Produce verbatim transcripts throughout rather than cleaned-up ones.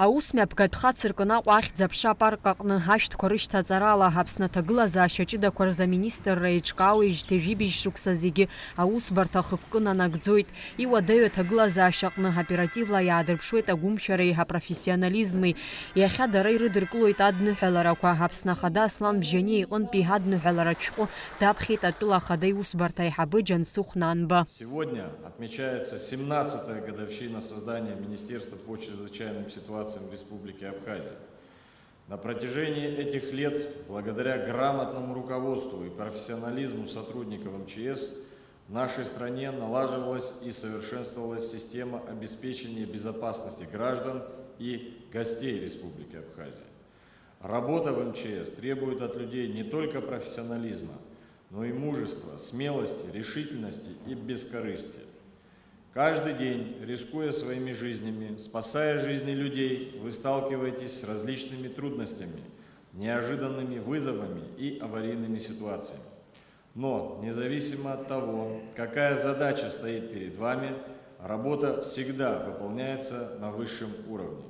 Аусмҩаԥгатә хацыркын Аҟәа ахьӡ-аԥша апарк аҟны ашәҭқәа рышьҭаҵарала Аԥсны аҭагылазаашьа ҷыдақәа рзы аминистрра еиҿкаауеижьҭеи жәибжь шықәса зегьы аусбарҭа ахықәкы нанагӡоит. Иуадаҩу аҭагылазаашьаҟны оперативла иаадырԥшуеит агәымшәареи апрофессионализми. Иахьа дара ирыдыркылоит адныҳәаларақәа, Аԥсны Ахада Аслан Бжьаниа иҟынтәи адныҳәаларатә шәҟәы даԥхьеит атәыла ахада иусбарҭа аиҳабы Џьансыхә Нанба. Сегодня отмечается семнадцатая годовщина создания Министерства по чрезвычайным ситуациям в Республике Абхазия. На протяжении этих лет, благодаря грамотному руководству и профессионализму сотрудников М Ч С, в нашей стране налаживалась и совершенствовалась система обеспечения безопасности граждан и гостей Республики Абхазия. Работа в М Ч С требует от людей не только профессионализма, но и мужества, смелости, решительности и бескорыстия. Каждый день, рискуя своими жизнями, спасая жизни людей, вы сталкиваетесь с различными трудностями, неожиданными вызовами и аварийными ситуациями. Но, независимо от того, какая задача стоит перед вами, работа всегда выполняется на высшем уровне.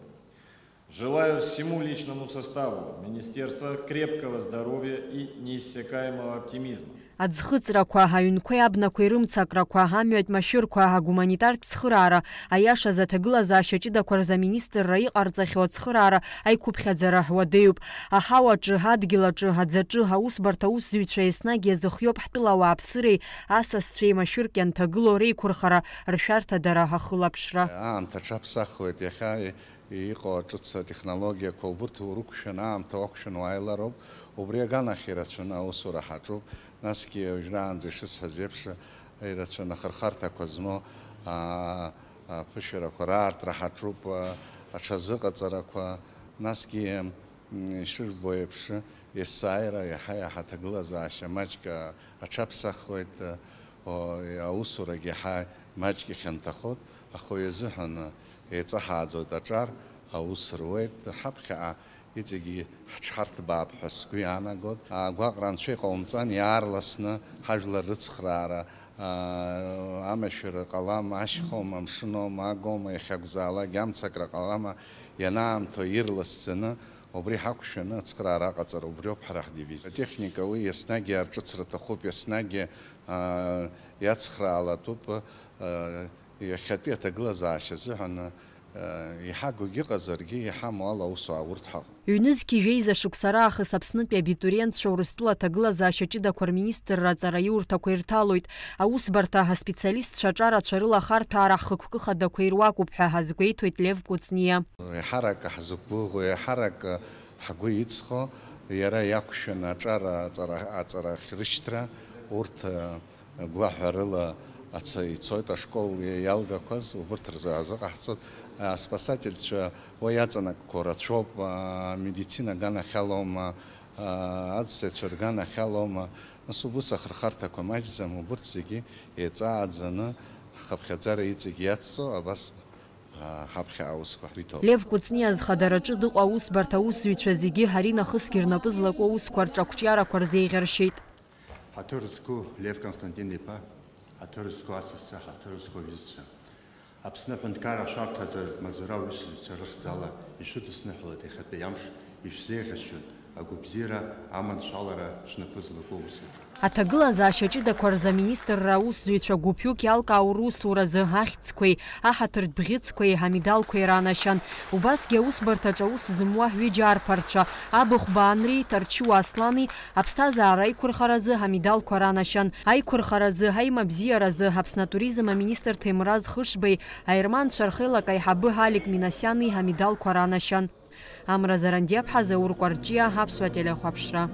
Желаю всему личному составу министерства крепкого здоровья и неиссякаемого оптимизма. Аӡхыҵрақәа, аҩнқәеи абнақәеи рымцакрақәа, амҩатә машәырқәа, агуманитартә цхыраара, аиашаз аҭагылазаашьа ҷыдақәа рзы аминистрра иҟарҵахьоу ацхыраара аиқәыԥхьаӡара уадаҩуп. Аҳауаҿы, адгьылаҿы, аӡаҿы, аусбарҭа аусзуҩцәа еснагь иазыхиоуп ҳтәыла ауааԥсыреи асасцәеи машәырк ианҭагылоу реиқәырхара, ршәарҭадара, ахылаԥшра. Аамҭа аҽаԥсахуеит, иахьа иҟоу аҿыц атехнологиақәа убырҭ урықәшәаны, аамҭа уақәшәаны уааилароуп. Убри аганахь ирацәаны аусура ҳаҿуп. Насгьы уажәраанӡа ишысҳәаз еиԥш, ирацәаны ахырхарҭақәа змоу, аа, аԥышәарақәа раартра ҳаҿуп, аа, аҽазыҟаҵарақәа, насгьы, м, ишыжәбо еиԥш, есааира иаҳа-иаҳа аҭагылазаашьа маҷк, аа, аҽаԥсахуеит, аа, о, аусурагьы иаҳа маҷк ихьанҭахоит, аха уи азыҳәан еиҵаҳааӡоит аҿар, аус руеит, ҳаԥхьаҟа иҵегьы ҳҽҳарҭбаап ҳәа сгәы иаанагоит. Агәаҟра анцәа иҟаумҵан, иаарласны ҳажәлар рыцхраара, аа, амашәыр ҟалама, ашьхоума, амшыноума, агоума, иахьакәзаалак амцакра ҟалама, ианаамҭоу ирласӡаны, убри ҳақәшәаны ацхраара аҟаҵара убриоуп ҳара ҳдевиз. Атехника уи еснагь аҿыцра аҭахуп, еснагь, аа, иацхраалатәуп, аа, иахьатәи аҭагылазаашьа азыҳәан, аа, иҳагугь ыҟазаргьы, иҳамоу ала аус аауртә ҳаҟоуп. Ҩнызқьи жәеиза шықәса раахыс Аԥснытәи абитуриентцәа Урыстәыла аҭагылазаашьа ҷыдақәа рминистрра аҵараиурҭақәа ирҭалоит. Аусбарҭа аспециалистцәа аҿарацәа рыла ахарҭәаара ҳхықәкы хадақәа ируакуп ҳәа азгәеиҭоит Лев Кәыҵниа. Еиҳарак ҳзықәгәыӷуа, еиҳарак ҳгәы иҵхо, иара иақәшәаны аҿар аҵара, аҵарахь рышьҭра, урҭ, гәаҳәарыла аца ицоит, ашкол иалгақәаз, убырҭ рзы азыҟаҳҵоит. Аспасательцәа уа иаҵанакқәо рацәоуп, амедицина аганахьалоума, аӡсаҩцәа рганахьалоума, нас убыс ахырхарҭақәа маҷӡам, убырҭ зегьы еиҵааӡаны ҳхыԥхьаӡара иҵегь иацҵо, абас, а, ҳаԥхьа аусқәа ҳриҭоит. Лев Кәыҵниа зхадараҿы дыҟоу аусбарҭа аусзуҩцәа зегьы ари нахысгьы рнапы злаку аусқәа рҿы ақәҿиарақәа рзеиӷьаршьеит. Ҳаҭыр зқәу Лев Константин-иԥа, ҳаҭыр зқәу асасцәа, ҳаҭыр зқәу аҩызцәа. Аԥсны аҳәынҭқарра ашәарҭадаҩ маҵзура аусзуҩцәа рыхьӡала ишәыдысныҳәалоит иахьатәи амш, ишәзеиӷьасшьоит, агәабзиара, аманшәалара шәнапы злаку аусаҿы. Аҭагылазаашьа ҷыдақәа рзы аминистрра аусзуҩцәа гәыԥҩык иалкаау русуразы ахьӡқәеи, аҳаҭыртә бӷьыцқәеи, амедалқәеи ранашьан. Убасгьы аусбарҭаҿы аус зымуа ҩыџьа арԥарцәа, Абыхәба Анреи Ҭарчыуа Аслани аԥсҭазаара аиқәырхаразы амедалқәа ранашьан. Аиқәырхаразы, аимабзиаразы Аԥсны атуризм аминистр Ҭемраз Хышбеи, аерманцәа рхеилак аиҳабы Алик Минасиани амедалқәа ранашьан. Амра Зарандиаԥҳа, Заур Кәарҷиа, Аԥсуа телехәаԥшра.